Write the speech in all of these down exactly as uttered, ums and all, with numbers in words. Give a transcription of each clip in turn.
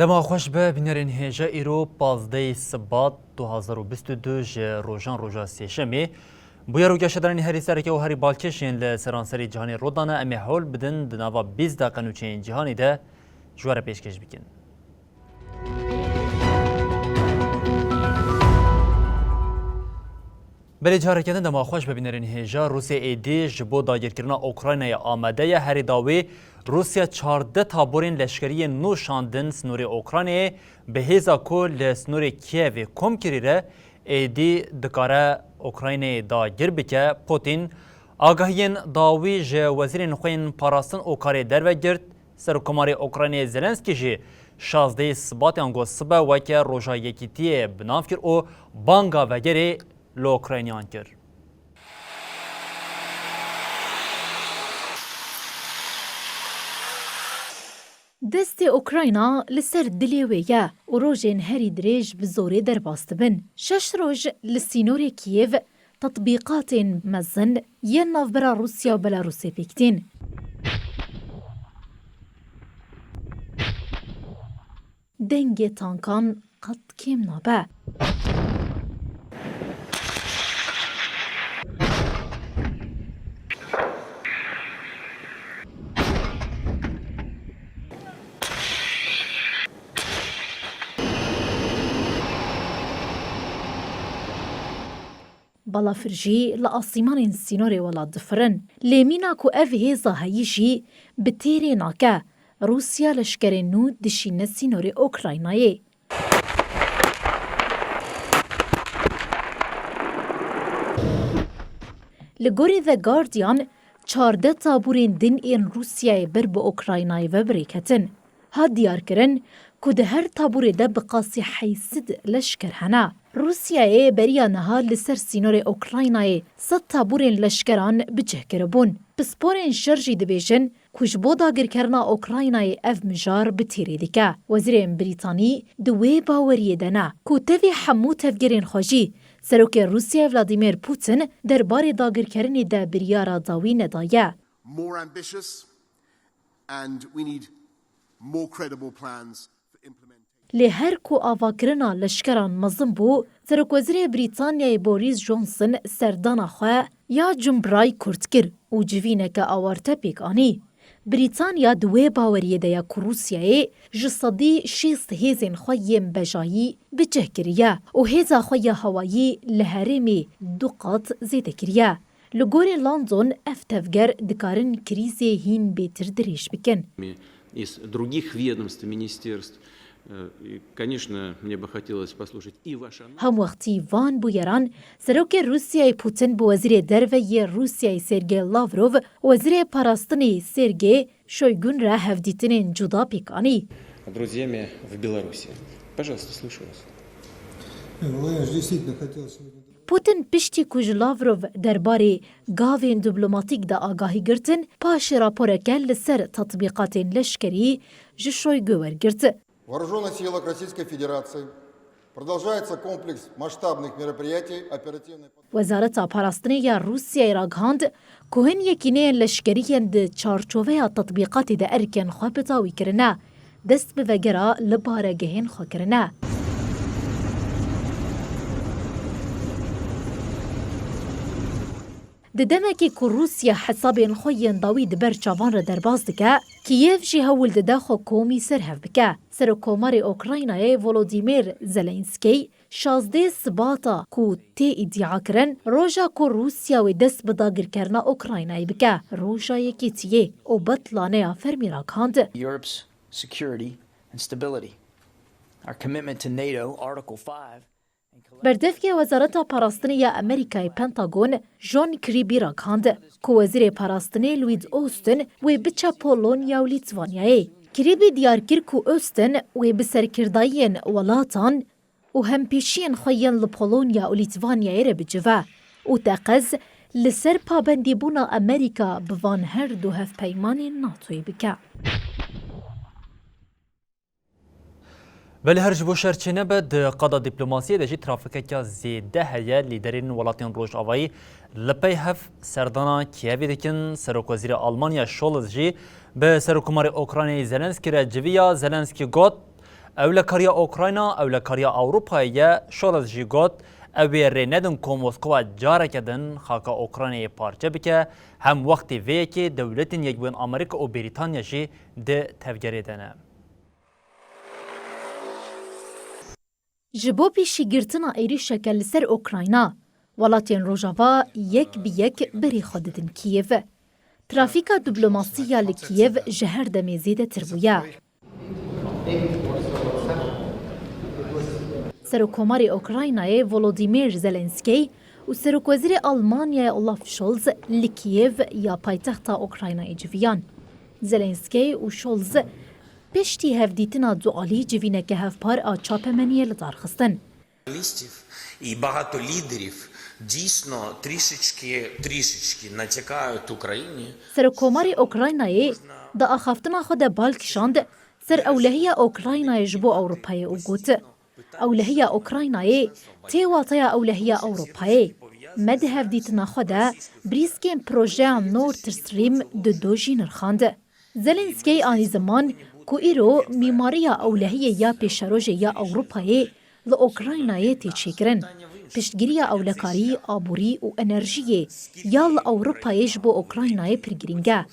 Dema xweş be, bînerên hêja, îro pazdehê Sibat du hazar û bîst û du ji rojan roja sêşemê. Bûyer û geşedanên herî sereke û herî balkêş yên li seranserî cîhanê rû dane, em ê hewl bidin di nava bîst deqe nûçeyên cîhanê de ji we re pêşkêş bikin. Belê, careke din dema xweş be, bînerên hêja. Rûsya êdî ji bo dagirkirina Ukraynayê amade ye. Herî dawî Rûsya çardeh taborên leşkerî yên nû şandin sînorê Ukraynayê. Bi hêza ku li sînorê Kievê kom kirî re, êdî dikare Ukraynayê dagir bike. Putin agahiyên dawî ji wezîrên xwe yên parastin û karê derve girt. Serokkomarê Ukraynayê Zelenskî jî şazdehê Sibatê, ango sibe, weke Roja Yekîtiyê bi nav kir û banga vegerê li Ukraynayan kir. Destê Ukrayna li ser dilê wê ye û rojên herî dirêj bi zorê derbas dibin. Şeş roj li sînorê Kîyev tetbîqatên mezin yên navbera Rûsya û Belarusê pêk tîn. Dengê tankan qet kêm nabe. Balafir jî li asîmanên sînorê welat difirin. Lê mîna ku ev hêza heyî jî bi têrê nake, Rûsya leşkerên nû dişîne sînorê Ukraynayê. Li gorî The Guardian, çardeh taborên din ên Rûsyayê ber bi Ukraynayê ve bi rê ketin. Hat diyarkirin ku di her taborê de bi qasî heyşt sed leşker hene. Rûsyayê beriya niha li ser sînorê Ukraynayê sed taborên leşkeran bi cih kiribûn. Pisporên şer jî dibêjin ku ji bo dagirkerina Ukraynayê ev mijar bi têrê dike. Wezîrên Brîtanî di wê baweriyê de ne ku tevî hemû tevgerên xwe jî Serokê Rûsyayê Vladimir Putin derbarê dagirkerinê de biryara dawî nedaye. More ambitious and we need more credible plans for implementation. Lê her ku avakirina leşkeran mezin bû, Serokwezîrê Brîtanyayê Boris Johnson serdana xwe ya cumbray kurt kir û civîneke awarte pêk anî. Brîtanya di wê baweriyê de ye ku Rûsyayê ji sedî şêst hêzên xwe yên bejayî bi cih kiriye û hêza xwe ya hewayî li herêmê du qat zêde kiriye. Li gorî London ev tevger dikarin krîzê hîn bêtir dirêj bikin. Из других ведомств, министерств, э, и, конечно, мне бы хотелось послушать и ваш анализ. Hemwextî van bûyeran, Serokê Rûsyayê Putin bi Wezîrê Derve yê Rûsyayê Sergey Lavrov, Wezîrê Parastinê Sergey Shoygun re hevdîtinên cuda pêk anî. Друзьями в Беларуси. Пожалуйста, слушаю вас. Владимир Владимирович, действительно хотелось сегодня Putin piştî ku ji Lavrov derbarê gavên diplomatîk de agahî girtin, paşê raporeke li ser tetbîqatên leşkerî ji Shoygu wergirt. В вооружённых силах Российской Федерации продолжается комплекс масштабных мероприятий оперативной Wezareta Parastinê ya Rûsyayê ragihand ku hin yekîneyên leşkerî yên di çarçoveya tetbîqatê de erkên xwe bi dawî kirine, dest bi vegera li baregehên xwe kirine. Di demekê ku Rûsya hesabên xwe yên dawî di ber çavan re derbas dike, Kîyev jî hewl dide xwe komî ser hev bike. Serokkomarê Ukraynayê Volodîmîr Zelenskî şazdeh Sibata ku tê îdiakirin, roja ku Rûsya wê dest bi dagirkerina Ukraynayê bike, roja yekîtiyê û betlaneya fermî ragihand. Europe's security and stability. Our commitment to NATO, Article five, and collect- Berdevkê Wezareta Parastinê ya Amerîkayê Pentagon, John Kirby ragihand ku Wezîrê Parastinê Lloyd Austin wê biçe Polonya û Lîtwanyayê. Kirîbî diyar kir ku Austin wê bi serkirdayiyên welatan û hempêşiyên xwe yên li Polonya û Lîtvanyayê re bicive û teqez li ser pabendîbûna Amerîka bi van her du hevpeymanên NATOyê bike. Belê her ji bo şer çênebe, di qada dîplomasiyê de jî trafîkeke zêde heye. Lîderên welatên Rojavayî li pey hev serdana Kîevê dikin. Serokwezîrê Almanya Scholz jî bi Serokkomarê Ukraynayê Zelenskî re civiya. Zelenskî got, Ewlekariya Ukrayna, ewlekariya Ewropayê ye. Scholz jî got, Ew ê rê nedin ku Moskowa careke din xaka Ukraynayê parçe bike. Hem wextê vê yekê Dewletên Yekbûyî yên Amerîka û Brîtanya jî di tevgerê de ne. Ji bo pêşîgirtina êrîşeke li ser Ukrayna, welatên Rojava yek bi yek berê xwe didin Kîev. Trafîka dîplomasî ya li Kîev ji her demê zêdetir bûye. Serokkomarê Ukraynayê Volodymyr Zelenskî û Serokwezîrê Almanyayê Olaf Scholz li Kîev ya paytexta Ukraynayê civiyan. Zelenskî û Scholz piştî hevdîtina dualî civîneke hevpar a çapemeniyê li dar xistin. Журналістів і багато лідерів дійсно трішечки, трішечки натякають Україні. Serokkomarê Ukraynayê di axaftina xwe de bal kişand ser ewlehiya Ukraynayê ji bo Ewropayê û got, Ewlehiya Ukraynayê tê wateya ewlehiya Ewropayê. Me di hevdîtina xwe de brîskên projeya Nord Stream du jî nirxand. Zelenskî anî ziman ku îro mîmariya ewlehiyê ya pêşerojê ya Ewropayê li Ukraynayê tê çêkirin. Piştgiriya ewlekarî, aborî û enerjiyê ya li Ewropayê ji bo Ukraynayê pir girîng e.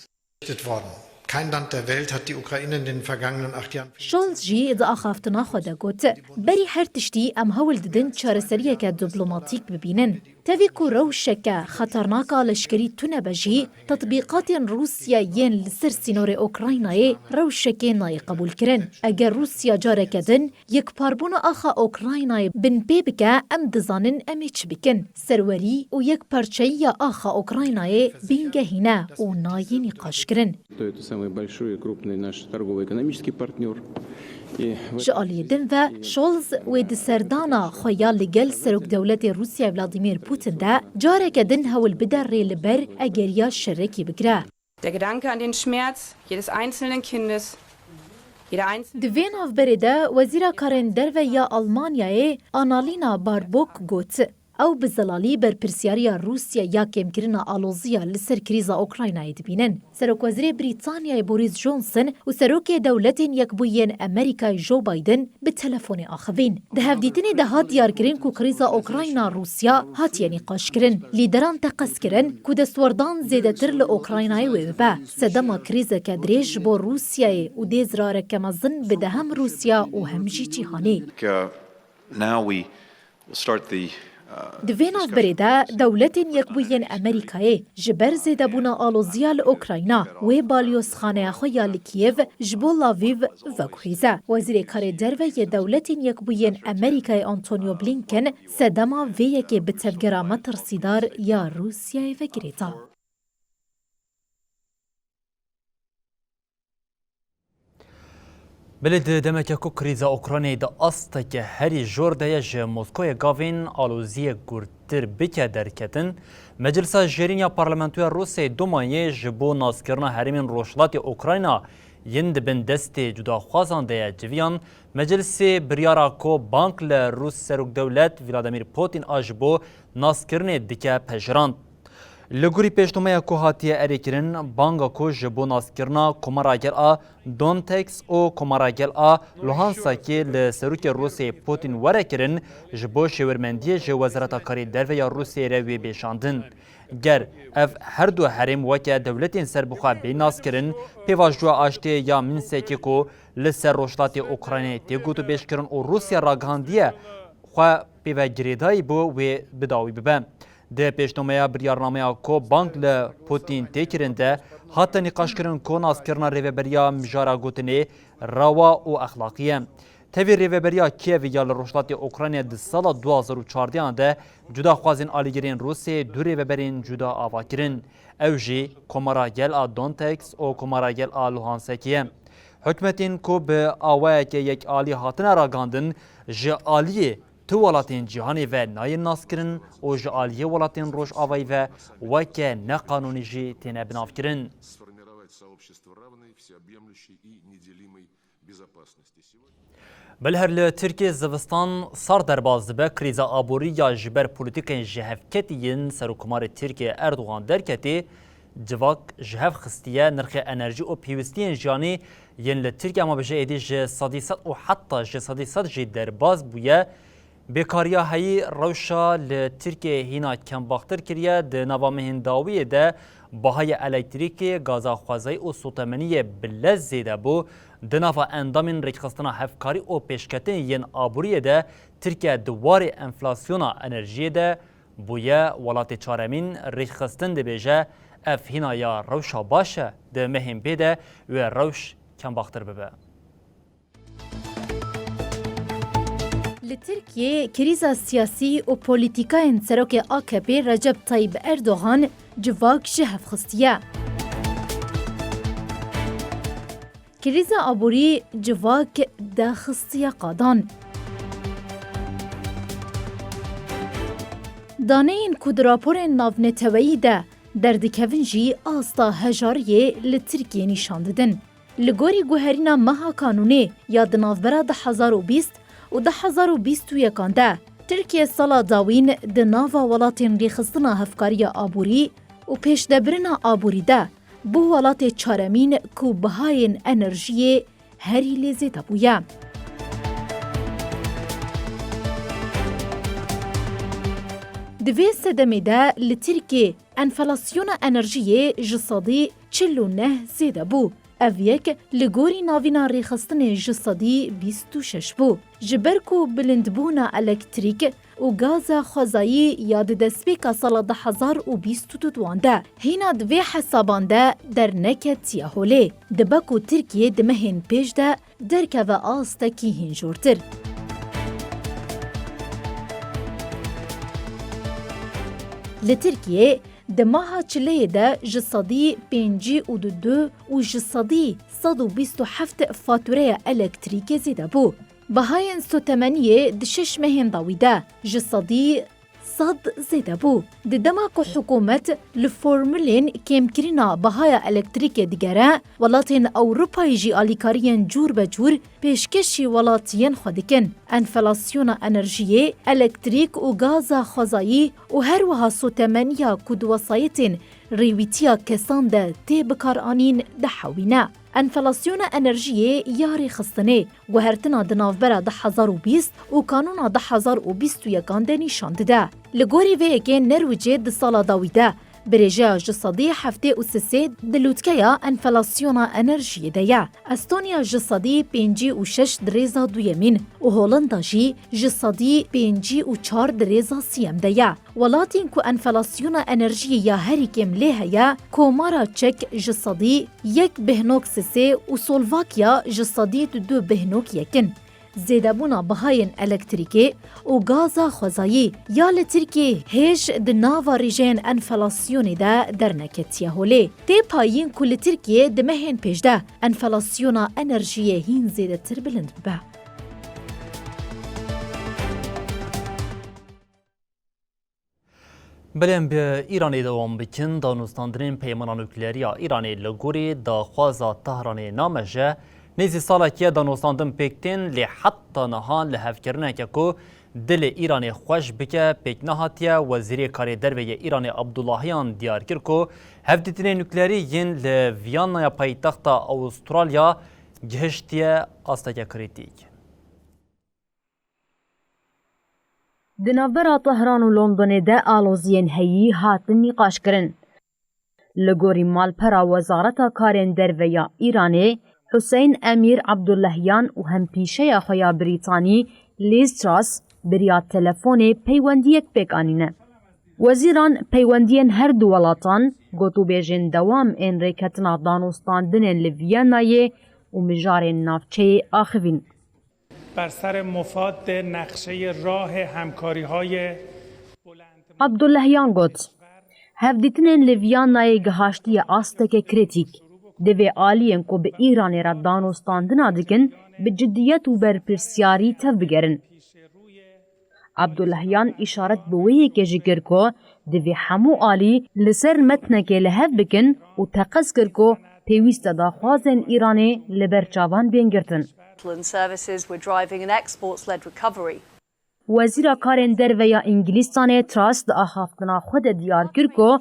Worden. Kein Land der Welt hat die Ukraine in den vergangenen acht Jahren Scholz jî di axaftina xwe de got, Berî her tiştî em hewl didin çareseriyeke dîplomatîk bibînin. Tevî ku rewşeke xeternak a leşkerî tune be jî, tetbîqatên Rûsya yên li ser sînorê Ukraynayê rewşekê nayê qebûlkirin. Eger Rûsya careke din yekparbûna axa Ukraynayê binpê bike, em dizanin em ê çi bikin. Serwerî û yekparçeyiya axa Ukraynayê bingehîn e û nayê nîqaşkirin. То это самый большой и крупный наш торгово-экономический партнёр. Ji aliyê din ve Scholz wê di serdana xwe ya li gel Serokdewletê Rûsya Vladimir Putin de careke din hewl bide rê li ber egeriya şerekî bigire. Der Gedanke an den Schmerz jedes einzelnen Kindes, jeder einzelnen Di vê navberê de Wezîra Karên Derve ya Almanyayê Annalena Baerbock got, Ew bi zelalî berpirsiyariya Rûsya ya kêmkirina aloziya li ser krîza Ukraynayê dibînin. Serokwezîrê Brîtanyayê Boris Johnson û Serokê Dewletên Yekbûyî yên Amerîkayê Joe Biden bi telefonê axivîn. Di hevdîtinê de hat diyarkirin ku krîza Ukrayna-Rûsya hatiye nîqaşkirin. Lîderan teqez kirin ku destwerdan zêdetir li Ukraynayê wê bibe. Sedema krîzeke dirêj ji bo Rûsyayê û dê zirareke mezin bide hem Rûsya û hem jî cîhanê. Now we will start the, uh, Di vê navberê de Dewletên Yekbûyî yên Amerîkayê ji ber zêdebûna aloziya li Ukrayna wê balyozxaneya xwe ya li Kîev ji bo Lviv veguhêze. Wezîrê Karê Derve yê Dewletên Yekbûyî yên Amerîkayê Antonio Blinken sedema vê yekê bi tevgera metirsîdar ya Rûsyayê ve girêda. Belê di demeke ku krîza Ukraynayê di asteke herî jor de ye, ji Moskoyê gavên aloziyê gurtir bike derketin, Meclisa Jêrîn ya Parlamentoya Rûsyayê Dumayê ji bo naskirina herêmên Rojhilatê Ukrayna yên di bin destê cudaxwazan de ye civiyan. Meclisê biryara ku bang li Rûs Serokdewlet Vladimir Putin a ji bo naskirinê dike pejirand. Li gorî pêşnomeya ku hatiye erêkirin, banga ku ji bo naskirina Komara Gel a Donetsk û Komara Gel a Luhanskê li serokê Rûsyayê Putin were kirin, ji bo şêwirmendiyê ji Wezareta Karê Derve ya Rûsyayê re wê bêşandin. Ger ev her du herêm weke dewletên serbixwe bê naskirin, pêvajoya aştiyê ya Mînsekê ku li ser rojhilatê Ukraynayê tê gotûbêjkirin û Rûsya ragihandiye xwe pê ve girêdayî bû, wê bi dawî bibe. Di pêşnomeya biryarnameya ku bang li Putin tê kirin de hate nîqaşkirin ku naskirina rêveberiya mijara gotinê rewa û exlaqî ye. Tevî rêveberiya Kîevê ya li rojhilatê Ukraynayê di sala du hazar û çardehan de cudaxwazên alîgirên Rûsyayê du rêveberên cuda ava kirin. Ew jî Komara Gel a Donetsk û Komara Gel a Luhanskê ye. Hikûmetên ku bi awayeke yekalî hatine ragandin, ji aliyê tu welatên cîhanê ve nayên naskirin û ji aliyê welatên Rojavayî ve weke neqanûnî jî têne binavkirin. Bilher li Tirkiyê zivistan sar derbas dibe, krîza aborî ya ji ber polîtîkên jihevketî yên Serokkomarê Tirkiyê Erdogan derketê, civak ji hev xistiye, nirxê enerjî û pêwîstiyên jiyanî yên li Tirkiye, ma bi jê êdî ji sedî sed û heta ji sedî sed jî derbas bûye. Bêkariya heyî rewşa li Tirkiyeyê hîna kembaxtir kiriye. Di nava mehên dawiyê de bahaya elektrîkê, gaza xwezayî û sotemeniyê bi lez zêde bû. Di nava endamên rêkxistina hevkarî û pêşketinê yên aboriyê de Tirkiye di warê enflasyona enerjiyê de bûye welatê çaremîn. Rêkxistin dibêje, ev hîna ya rewşa baş e. Di mehên pê de wê rewş kembaxtir bibe. Li Tirkiyê krîza siyasî û polîtîkayên serokê A K P Recep Tayyip Erdogan civak ji hev xistiye. Krîza aborî civak daxistiye qadan. Daneyên ku di raporên navneteweyî de derdikevin jî asta hejariyê li Tirkiyê nîşan didin. Li gorî guherîna meha kanûnê ya di navbera du hezar û bîst û du hezar û bîst û yekan de, Tirkiye sala dawîn di nava welatên rêxistina hevkariya aborî û pêşdebirina aborî de bû welatê çaremîn ku bihayên enerjiyê herî lê zêde bûye. Di vê sedemê de li Tirkiyê enflasyona enerjiyê ji sedî çil û neh zêde bû. Ev yek li gorî navîna rêxistinê ji sedî bîst û şeş bû. Ji ber ku bilindbûna elektrîk û gaza xwezayî ya di destpêka sala du hezar û bîst û du de hîna di vê hesaban de derneketiye holê. Dibe ku Tirkiye di mehên pêş de derkeve astekî hîn jortir. Li Tirkiyê di maha çileyê de ji sedî pêncî û du û ji sedî sed û bîst û heft fatûreya elektrîkê zêde bû. Bihayên sotemeniyê di şeş mehên dawî de ji sedî sed zêde bû. Di dema ku hikûmet li formulên kêmkirina bihaya elektrîkê digere, welatên Ewropayê jî alîkariyên cûr be cûr pêşkêşî welatiyên xwe dikin. Enflasyona enerjiyê, elektrîk û gaza xwezayî û her wiha sotemeniya ku di wesayetên rêwîtiya kesan de tê bikaranîn dihewîne. Enflasyona enerjiyê ya rêxistinê guhertina di navbera du hezar û bîst û kanûna du hezar û bîst û yekan de nîşan dide. Li gorî vê yekê Nerwicê di sala dawî de bi rêjeya ji sedî heftê û sisê di lûtkeya enflasyona enerjiyê de ye. Estonya ji sedî pêncî û şeş di rêza duyemîn û Holanda jî ji sedî pêncî û çar di rêza siyem de ye. Welatên ku enflasyona enerjiyê ya herî kêm lê heye, Komara Çek ji sedî yek bêhnok sisê û Slovakya ji sedî du bêhnok yek in. Zêdebûna bihayên elektrîkê û gaza xwezayî ya li Tirkiyê hêj di nava rêjeyên enflasyonê de derneketiye holê. Tê payîn ku li Tirkiyê di mehên pêş de enflasyona enerjiyê hîn zêdetir bilind bibe. Belê em bi Îranê dewam bikin. Danûstandinên peymana nukleerî ya Îranê li gorî daxwaza Tehranê nameje. Nêzî salekî ye danûstandin pêk tên, lê heta niha lihevkirineke ku dilê Îranê xweş bike pêk nehatiye. Wezîrê Karê Derve yê Îranê Abdullahiyan diyar kir ku hevdîtinên nukleerî yên li Viyana ya paytexta Awistralya gihiştiye asteke krîtîk. Di navbera Tehran û Londonê de aloziyên heyî hatin nîqaşkirin. Li gorî malpera Wezareta Karên Derve ya Îranê, Huseyîn Emîr Abdullahyan û hempîşeya xwe ya Brîtanî, Liz Truss, bi riya telefonê peywendiyek pêk anîne. Wezîran peywendiyên her du welatan, gotûbêjên dewam ên rêketina danûstandinên li Viyanayê û mijarên navçeyê axivîn. بر سر مفاد نقشهٔ راه همکاری‌های بلند Abdullahyan got, hevdîtinên li Viyanayê gihaştiye asteke krîtîk. Divê aliyên ku bi Îranê re danûstandina dikin, bi cidiyet û berpirsiyarî tevbigerin. Abdullahiyan îşaret bi wê yekê jî kir ku divê hemû alî li ser metnekê li hev bikin û teqez kir ku pêwîst e daxwazên Îranê li ber çavan bên girtin. Services were driving an exports-led recovery. Wezîra Karên Derve ya Îngilîstanê Truss di axaftina xwe de diyar kir ku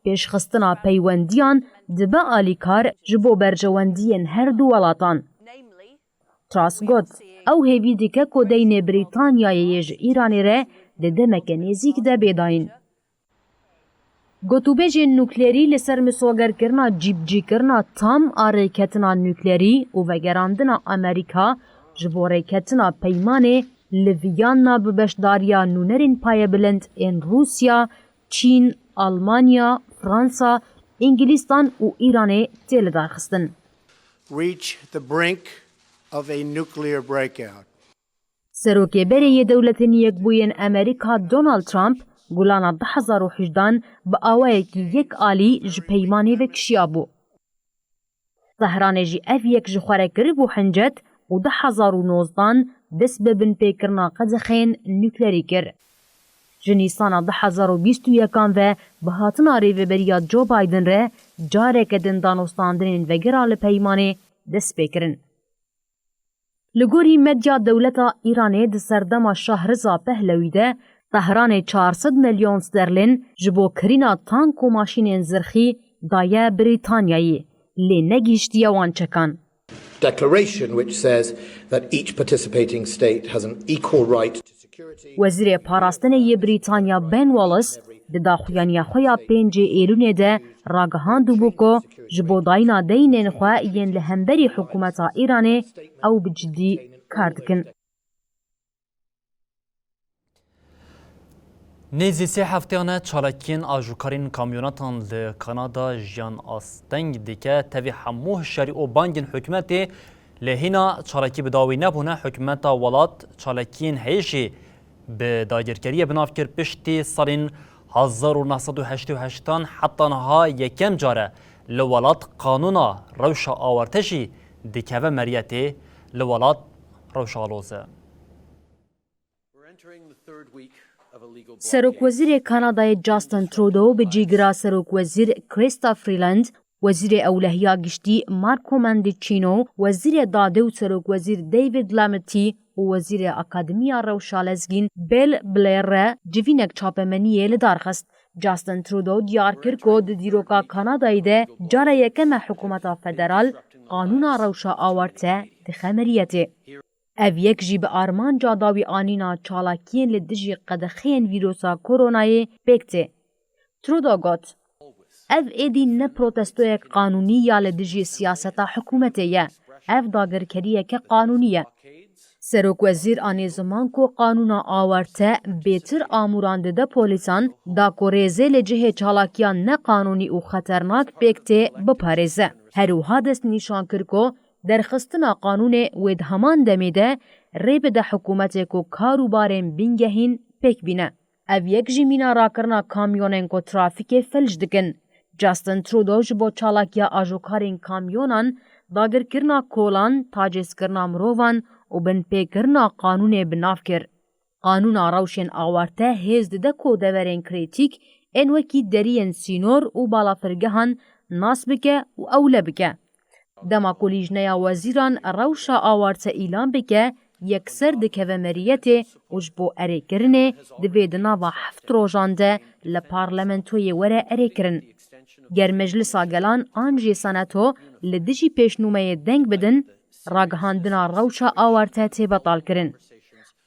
pêşxistina peywendiyan dibe alîkar ji bo berjewendiyên her du welatan. Truss got, ew hêvî dike ku deynê Brîtanyayê yê ji Îranê re di demeke nêzîk de bê dayîn. Gotûbêjên nuklerî li ser misogerkirina cîbicîkirina tam a rêketina nuklerî û vegerandina Amerîka ji bo rêketina peymanê li Vîyanna bi beşdariya nûnerên payebilind ên Rûsya, Çîn, Almanya, Fransa, Îngilîstan û Îranê tê lidarxistin. Reach the brink of a nuclear breakout. Serokê berê yê Dewletên Yekbûyên Amerîka Donald Trump gulana du hezar û hejdehan bi awayekî yek alî ji peymanê vekişiyabû. Tehranê jî ev yek ji xwe re kiribû hincet û du hezar û nozdehan dest bi binpêkirina qedexeyên nuklerî kir. Ji Nîsana du hezar û bîst û yekan ve bi hatina rêveberiya Joe Biden re careke din danûstandinên vegera li peymanê dest pê kirin. Li gorî medya dewleta Îranê di serdema Şah Riza Pehlewî de Tehranê çar sed milyon sterlin ji bo kirîna tank û maşînên zirxî daye Brîtanyayê, lê negihiştiye wan çekan. Declaration which says that each participating state has an equal right to security. Wezîrê Parastinê yê Brîtanya Ben Wallace di daxuyaniya xwe ya pêncê Êlûnê de ragihandibû ku ji bo dayîna deynên xwe yên li hemberî hikûmeta Îranê ew bi cidî kar dikin. Nêzî sê hefteyan e çalakiyên ajokarên kamyonatan li Kanada jiyan asteng dike. Tevî hemû hişyarî û bangên hikûmetê lê hîna çalakî bi dawî nebûne. Hikûmeta welat çalakiyên heyî jî bi dagirkeriyê bi nav kir. Piştî salên hezar û neh sed û heştê û heştan heta niha yekem car e li welat qanûna rewşa awarte jî dikeve meriyetê. Li welat rewşa aloz e. Serokwezîrê Kanadayê Justin Trudeau bi cîgira Serokwezîr Chrystia Freeland, Wezîrê Ewlehiya Giştî Marco Mendicino, Wezîrê Dadê û Serokwezîr David Lametti û Wezîrê Akademiya Rewşa Lezgîn Bill Blair re civînek çapemeniyê li dar xist. Justin Trudeau diyar kir ku di dîroka Kanadayê de cara yekem e hikûmeta federal qanûna rewşa awarte dixe meriyetê. Ev yek jî bi armanca dawî anîna çalakiyên li dijî qedexeyên vîrusa koronayê pêk tê. Trudeau got, ev êdî ne protestoyek qanûnî ya li dijî siyaseta hikûmetê ye. Ev dagirkeriyeke qanûnî ye. Serokwezîr anî ziman ku qanûna awarte bêtir amûran dide polîsan, da ku rêzê li cihê çalakiya neqanûnî û xeternak pêk tê biparêze. Her wiha destnîşan kir ku derxistina qanûnê wê di heman demê de rê bide hikûmetê ku kar û barên bingehîn pêk bîne. Ev yek jî mîna rakirina kamyonên ku trafîkê felc dikin. Justin Trudeau ji bo çalakiya ajokarên kamyonan, dagirkirina kolan, tacizkirina mirovan û binpêkirina qanûnê bi nav kir. Qanûna rewşên awarte hêz dide ku deverên krîtîk ên wekî deriyên sînor û balafirgehan nas bike û ewle bike. Dema ku Lîjneya Wezîran rewşa awarte îlan bike, yekser dikeve meriyetê û ji bo erêkirinê divê di nava heft rojan de li parlamentoyê were erêkirin. Ger Meclisa Gelan an jî Senato li dijî pêşnûmeyê deng bidin, ragihandina rewşa awarte tê betalkirin.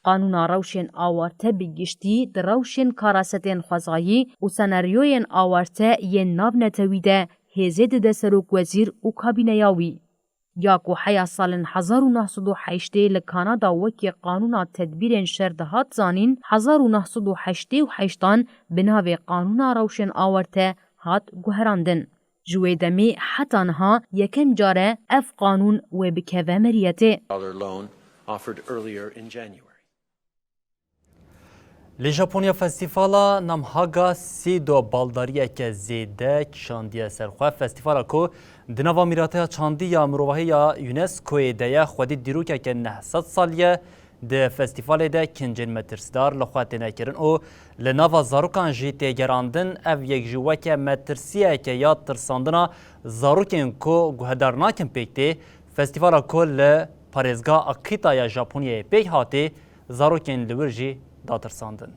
Qanûna rewşên awarte bi giştî di rewşên karasetên xwezayî û senaryoyên awarte yên navnetewî de hêzê dide serokwezîr û kabîneya wî. Ya ku heya salên hezar û neh sed û heştê li Kanada wekî qanûna tedbîrên şer dihat zanîn, hezar û neh sed û heştê û heştan bi navê Qanûna Rewşên Awarte hat guherandin. Ji wê demê heta niha yekem car e ev qanûn wê bikeve meriyetê. Dollar loan offered earlier in January. Li Japonya festîvala Namhaga Sido baldariyeke zêde kişandiye ser xwe. Festîvala ku di nava mîrateya çandî ya mirovahî ya UNESCOyê de ye, xwedî dîrokeke neh sed salî ye. Di festîvalê de kincên metirsdar li xwe têne kirin û li nava zarokan jî tê gerandin. Ev yek jî weke metirsiyeke ya tirsandina zarokên ku guhdar nakin pêk tê. Festîvala ku li parêzgeha Akita ya Japonyayê pêk hatî, zarokên li wir jî datirsandin.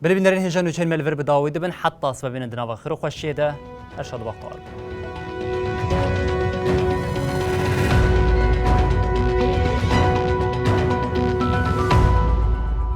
Belê bînerên hêja, nûçeyên me li vir bi dawî dibin, heta sibê bînin di nava xêr û xweşiyê de, her şad û bextewar bin.